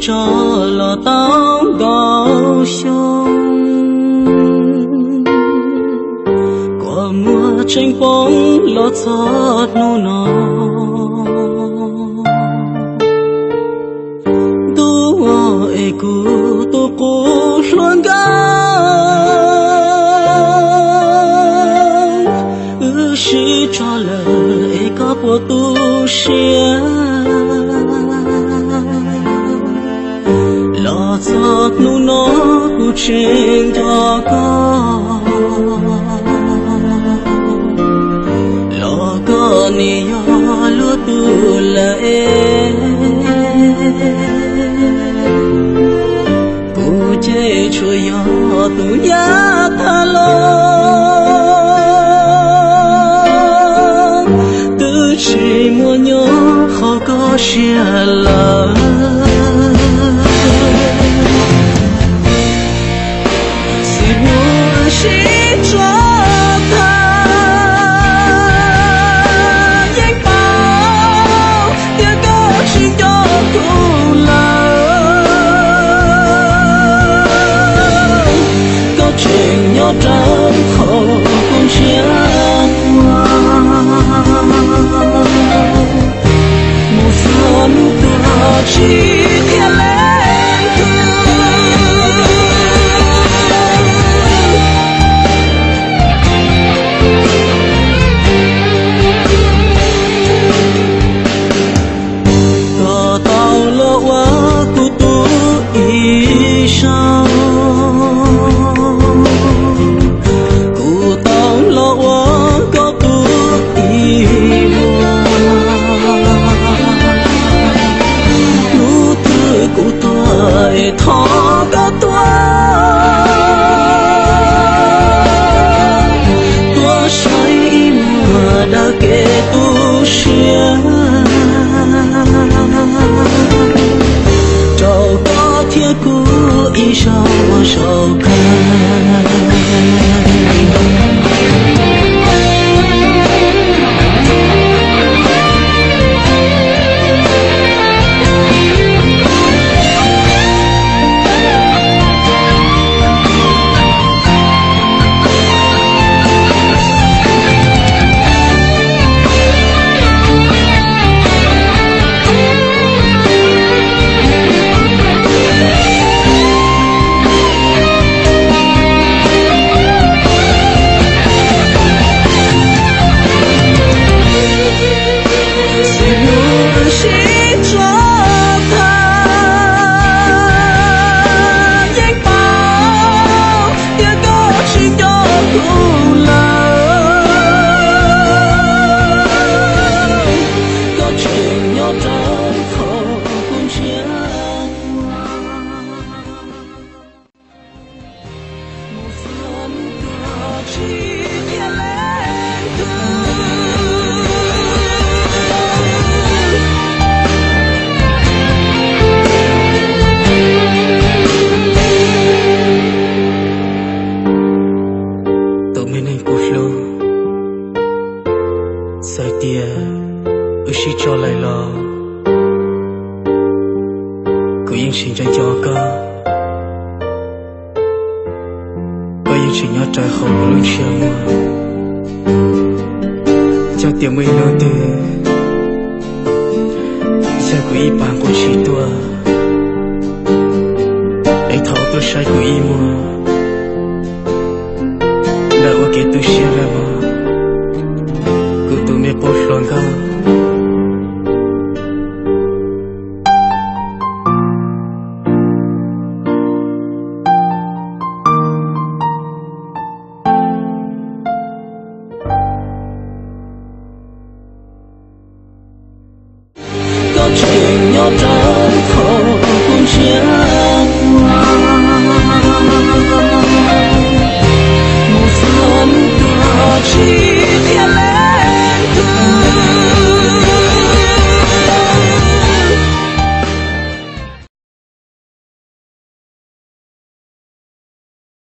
Tso los tau nkaus xyoo, kua muag tseem poob los txog hnub no. Ntuj es kuv tus qub hluas nkauj, wb sib tso lawm es koj puas tu siab? Los txog hnub no kuv tseem nco koj, los koj nim yog luag tus lawm es, kuv ces tsuas yog tus nyab thab los, twb tsis muaj nyob hauv koj siab lawm. Xib hwb sib tso tag, yeej paub tias koj tsis nco kuv lawm. Koj tseem nyob rau hauv kuv ntshiab, mus txog hnub tuag tsis qhia leej twg. Koj tau los ua kuv tus ib zaug, kuv tau los ua koj tus ib vuag. Hnub twg kuv tuag es thov koj tuaj, tuaj saib ib muag daws kev tu siab, rau koj thiab kuv ib zaug ua zaum kawg. Xib hwb sib tso tag, yeej paub tias koj tsis nco kuv lawm. Koj tseem nyob rau hauv kuv ntshiab, mus txog hnub tuag tsis qhia leej twg. Tus me neeg kuv hlub, txawm tias wb sib tso lawm los kuv yeej tsis nco nco koj. Koj yeej tseem nyob rau hauv kuv lub ntshiab muag. Xyov tias muaj ib hnub twg, yog kuv ib pas nqus tsis tuaj, es thov tuaj saib kuv ib muag, ntawm ua kev tu siab lawm.